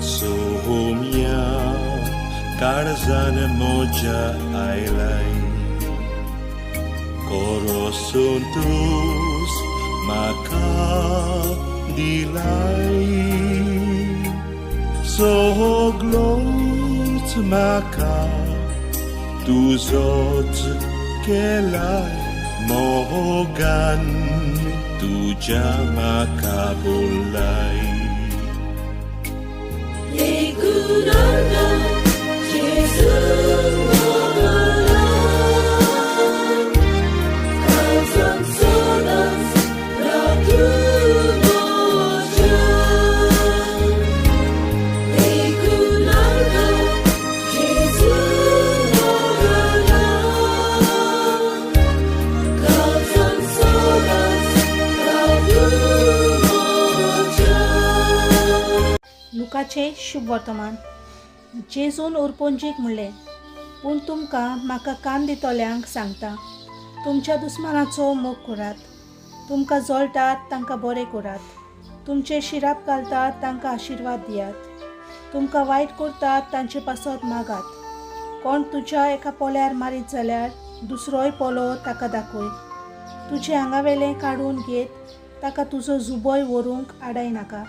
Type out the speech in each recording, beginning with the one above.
सोम्या काळजान मोजा आयलाय कोरो संतोस म्हाका दिलाय सगलोच म्हाका तुजोच केलाय मोगान तुज्या म्हाका बोलाय. लुकाचें शुभ वर्तमान. जेजून उरपोंजीक म्हणलें, पूण तुमकां म्हाका कान दितल्यांक सांगता, तुमच्या दुस्मानाचो मोग करात, तुमकां जळटात तांकां बरें करात, तुमचे शिराप घालतात तांकां आशिर्वाद दियात, तुमकां वायट करतात तांचे पासत मागात. कोण तुज्या एका पोल्यार मारीत जाल्यार दुसरोय पोलो ताका दाखय. तुजें आंगावेलें काडून घेत ताका तुजो जुबोय व्हरूंक आडाय नाका.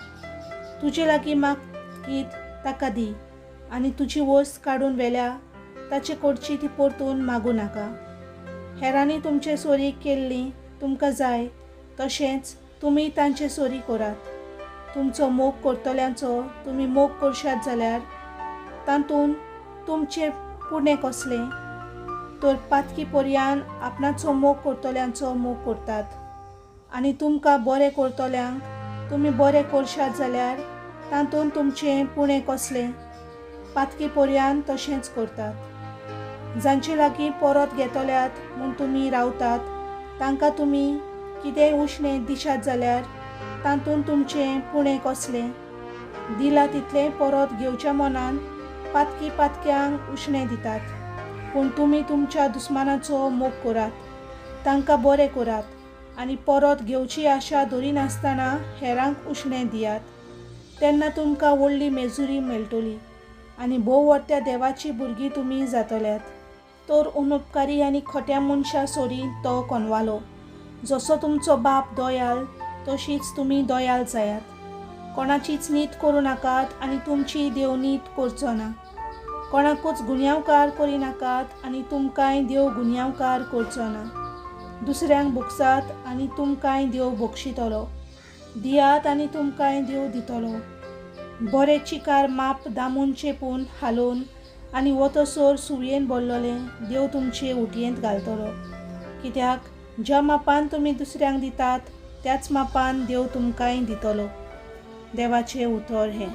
तुजे लागीं मागीत ताका दी आनी तुजी वस्त काडून व्हेल्या ताचे कडची ती परतून मागूं नाका. हेरांनी तुमचे सोरी केल्ली तुमकां जाय तशेंच तुमी तांचे सोरी करात. तुमचो मोग करतल्यांचो तुमी मोग करशात जाल्यार तातूंत तुमचें पुणें कसलें? तर पातकी पर्यान आपणाचो मोग करतल्यांचो मोग करतात. आनी तुमकां बरें करतल्यांक तुमी बरें करशात जाल्यार तातूंत तुमचें पुणें कसलें? पातकी पर्यान तशेंच करतात. जांचे लागीं परत घेतल्यात म्हूण तुमी रावतात तांकां तुमी कितेंय उश्णें दिशात जाल्यार तातूंत तुमचें पुणें कसलें? दिलां तितलें परत घेवच्या मनान पातकी पातक्यांक उश्णें दितात. पूण तुमी तुमच्या दुस्मानाचो मोग करात, तांकां बरें करात आनी परत घेवची आशा धरिनासतना हेरांक उश्णें दियात. तेन्ना तुमकां व्हडली मेजुरी मेळटली आनी भोव व्हडत्या देवाची भुरगीं तुमी जातल्यात. तर अनुपकारी आनी खोट्या मनशा सरी तो कोनवालो. जसो तुमचो बाप दयाल तशीच तुमी दयाल जायात. कोणाचीच नीत करूं नाकात आनी तुमची देव नीत करचो ना. कोणाकूच गुन्यांवकार करिनाकात आनी तुमकांय देव गुन्यांवकार करचो ना. दुसऱ्यांक भोगसात आनी तुमकांय देव बक्षितलो. दियात आनी तुमकांय देव दितलो. बरें चिकार माप दामून चेपून हालोवन आनी वतसर सुवयेन भरलेलें देव तुमचे उटयेंत घालतलो. कित्याक ज्या मापान तुमी दुसऱ्यांक दितात त्याच मापान देव तुमकांय दितलो. देवाचें उतर हें.